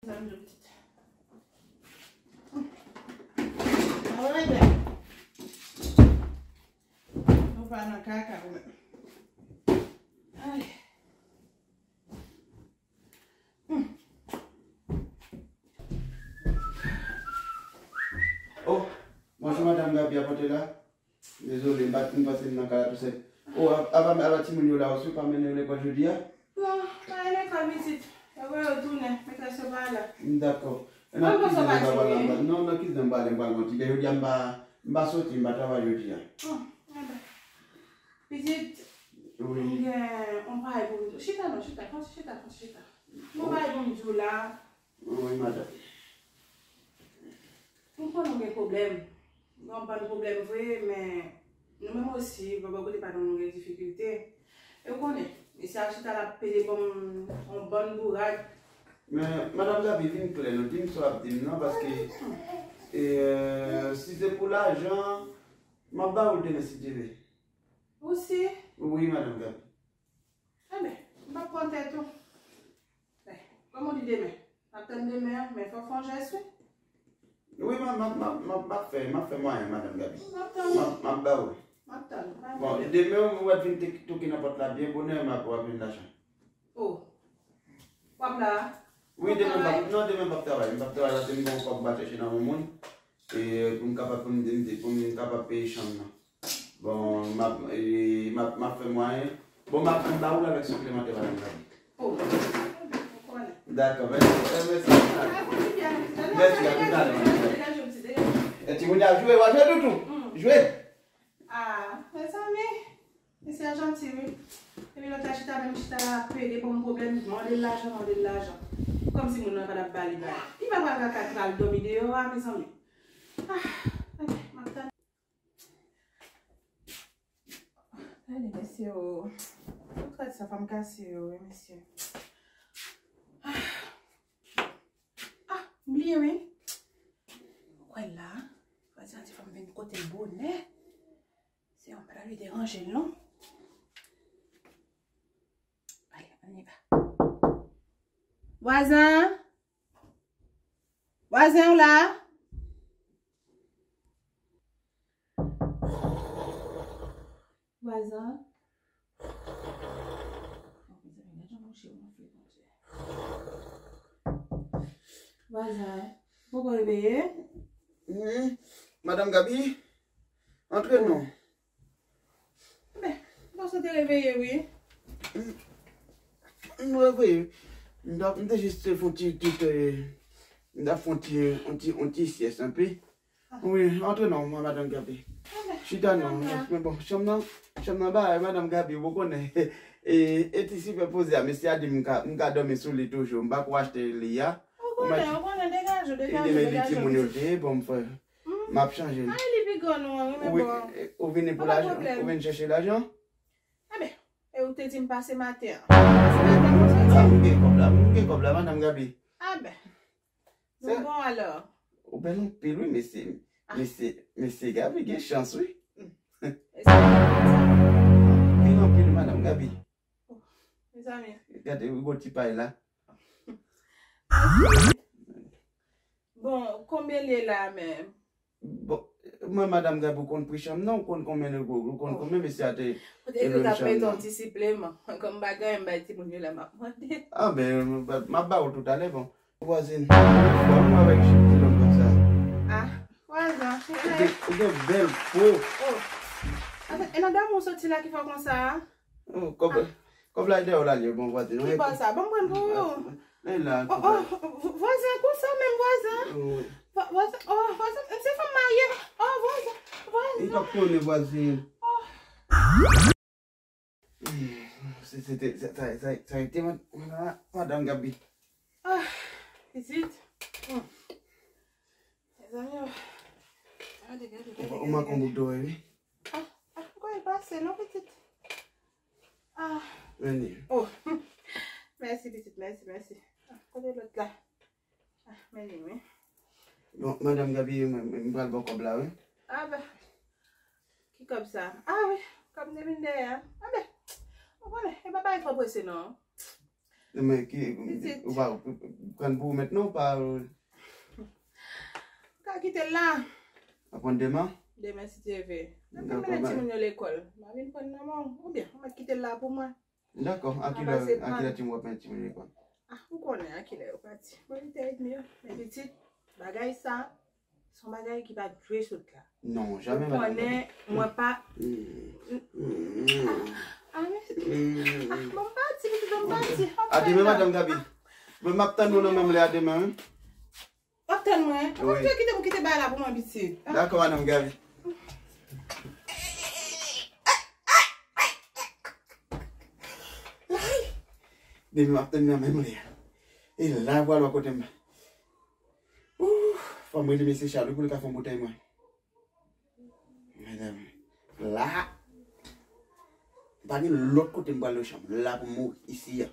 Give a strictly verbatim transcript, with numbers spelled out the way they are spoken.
Sa m di w pitit. Alright then. Nou pa nan kaka ou menm. Ay. Oh, bonjou madanm Gaby, apa w te la? Dezole, m pa t, m panse m nan kay la tou sèl. Oh, apa, apa timoun yo la osi, ou pa mennen yo lekòl jodi a? Non, pa gen lekòl pitit. Yo voye yo tounen, metrès yo pa la. Dakò. E nan kizin m pral pale anba. Non, nan kizin m pral, m pral monte. Jodi a m pa, m pa soti, m pa travay jodi a. Oh, enben. Pitit, m gen yon bagay pou m di w. Chita non, chita, fon ti chita, fon ti chita. M gen yon bagay pou m di w la. Wi, madanm. M konnen w gen pwoblèm. Gen yon bann pwoblèm vre, men nou menm osi, bò bò kote pa nou, nou gen difikilte. E w konnen, mesye a chita l ap pede ban m yon bann bourad. Men, madanm Gaby, vin klè non, di m sa w ap di m nan, paske, e, si se pou lajan, m ap ba w l demen si Dye vle. Ou si? Wi, madanm Gaby. Enben, m p ap pran tèt ou. Ben, kòman w di demen? M ap tann demen an, men fò w fè yon jès, wi. Wi, m a, m a, m a, m a, m ap fè, m ap fè mwayen, madanm Gaby. M ap tann. M ap, m ap ba w. M ap tann, pa gen pwoblèm. Bon, demen w ap vin te-, toke nan pòt la byen bonè, m ap, w ap jwenn lajan. Oh. W ap la? Wi, demen m p ap, non, demen m p ap travay. M p ap travay paske m gen yon kòb m pral chèche nan yon moun. E pou m kapab, pou m, pou m kapab peye chanm nan. Bon, m ap, e, m ap, m ap fè mwayen. Bon, m ap, m ap ba ou l avèk siplemantè, madanm Gaby. Oh, ou konnen. Dakò, mèsi, mèsi. Mèsi, a toutalè, madanm Gaby. E timoun yo ap jwe, w ap jwe, Toutou? Jwe. Ah, mezanmi. Mesye a janti, wi. Epi lòt la chita, menm chita la, ap pede ban m pwoblèm, mande l lajan, mande l lajan. Kòmsi moun nan pa t ap ba li bagay. Li pa pral kaka pral dòmi deyò a, mezanmi. Ah, m ap tann. Gade mesye o. Tout rad sa fò m kase yo wi mesye. Ah, ah, m bliye wi. Ou kwè la? Vwazin an di fò m vin kote l bonè. Se yon pa ta dwe deranje l non. Allez, on y va. Vwazin? Vwazin, ou la? Vwazin? Vwazin, poko reveye? Wi. Madanm Gaby, antre non. Men, m panse w te reveye, wi. M, m reveye. M t ap, m te jis te fè yon ti, ti, ti, m t ap fè yon ti, yon ti, yon ti syès, anpi. Wi, antre non, madanm Gaby. Chita non, men bon, chanm nan, chanm nan ba madanm Gaby, ou konnen. E, e ti sipèpoze a, mesye a di m ka, m ka dòmi sou li toujou. M pa ko achte li a. Ou konnen, ou konnen, degaje w, degaje w, degaje w. Li di men li timoun yo te, bon, m fè. M ap chanje l. Ay, li pi gran non, wi, men bon. Ou vini pou lajan, ou vin chèche lajan? Enben, e ou te di m pase maten an. Pase maten an, ou te di. Ah, m gen kòb la, m gen kòb la, madanm Gaby. Enben, nou bon alò. Ou bèl anpil, wi, mesye, mesye, mesye Gaby gen chans, wi. Anpil, anpil, madanm Gaby. Mezanmi. Gade, wi, gwo ti pay la. Bon, konbyen l ye la menm? Bon, mwen, madanm Gaby, ou konn pri chanm nan, ou konn konbyen, ou konn konbyen mesye a te lwe chanm nan. Ou te di w t ap mete yon ti sipleman. Kòm m pa gen anyen m bay timoun yo la, m ap mande. Ah, ben, m ap ba ou toutalè, bon. Vwazin, ou anfòm avèk jip ti long konsa. Ah, vwazin, cheri. Ou gen, ou gen bèl po. Oh. Atè, e nan dòmi w soti la ki fè w konsa a? Oh, kòb, kòb la dèyè w la, li bon vwazin. Ki bò sa? Ban m pran pou ou. Lè la, oh, oh, vwazin, konsa menm, vwazin. Vwazin, oh, vwazin, se fanm marye. Oh, vwazin, vwazin. Li p ap konnen, vwazin. Oh. Se, se te, sa, sa, sa, sa te madanm Gaby. Ah, pitit. Hmm. Mezanmi, oh. Gade, gade, gade, gade. Ou manke yon bout dòmi, wi. Ah, ah, m kwè l pase non, pitit. Ah. Vini. Oh. Mèsi, pitit, mèsi, mèsi. Ah, kote lòt la? Ah, men li, wi. Bon, madanm Gaby, mwen, mwen, m pral ba w kòb la, wi. Ah, ben. Ki kòb sa? Ah, wi. Kòb m te vin dèyè a. Ah, ben. Ou konnen, e pa bagay twò prese, non. Men ki, ou pa pran pou ou mentnan ou pa. Ka kite l la. Aprann demen? Demen si Dye vle. Mwen ka mennen timoun yo lekòl. Mwen vin pran nan men w. Oubyen, mwen kite l la pou mwen. Dakò, a kilè a kilè timoun w ap mennen timoun yo lekòl? Ah, ou konnen a kilè yo pati. Bon, li te edmi yo. Men pitit, bagay sa, se yon bagay ki pa dwe sot la. Non, jamè madanm. Ou konnen, mwen pa. Ah, men. Ah, bon, m pati, pitit, bon, m pati. A demen, madanm Gaby. Bon, m ap tann nou nan menm lè a demen, wi. W ap tann mwen? Ou pa bezwen kite m kite bagay la pou mwen, pitit. Dakò, madanm Gaby. Demen m ap tann nan menm lè a. E la vwala kote m. Fò m rele mesye Charles pou l ka fè yon boutèy mwen. Medam, la. M pa gen lòt kote m pral nan chanm. La pou m mouri, isi a.